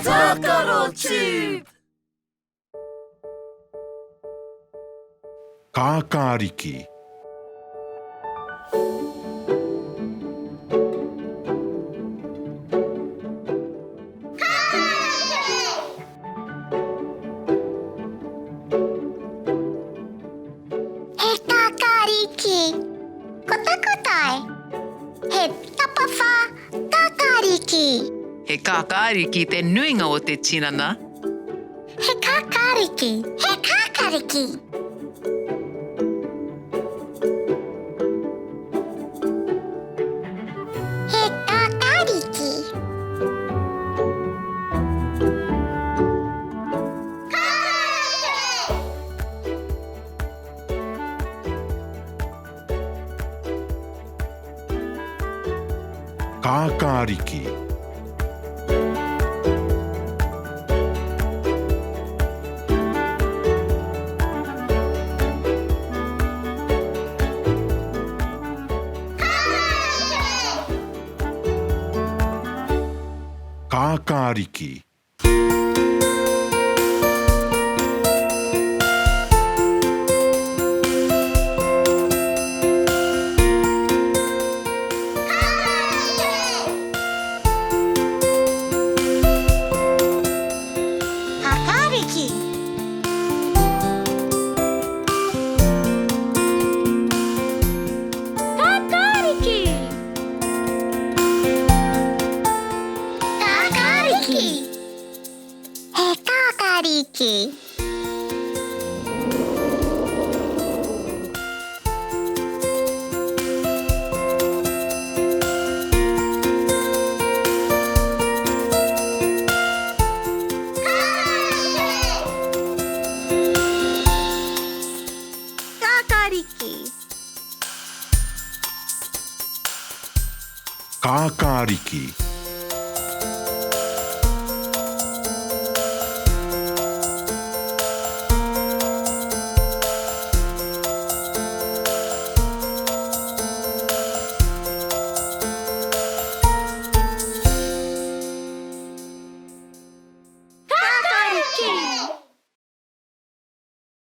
Tākaro Tube! Kākāriki. He kākāriki. Ko taku tae, he tapawhā kākāriki. He kākāriki te nuinga o te tinana. He kākāriki. He kākariki. He kākāriki. Kākāriki. Kākāriki. Kākāriki. Kākāriki. Kākāriki. He kākāriki. Kākāriki. Kākāriki.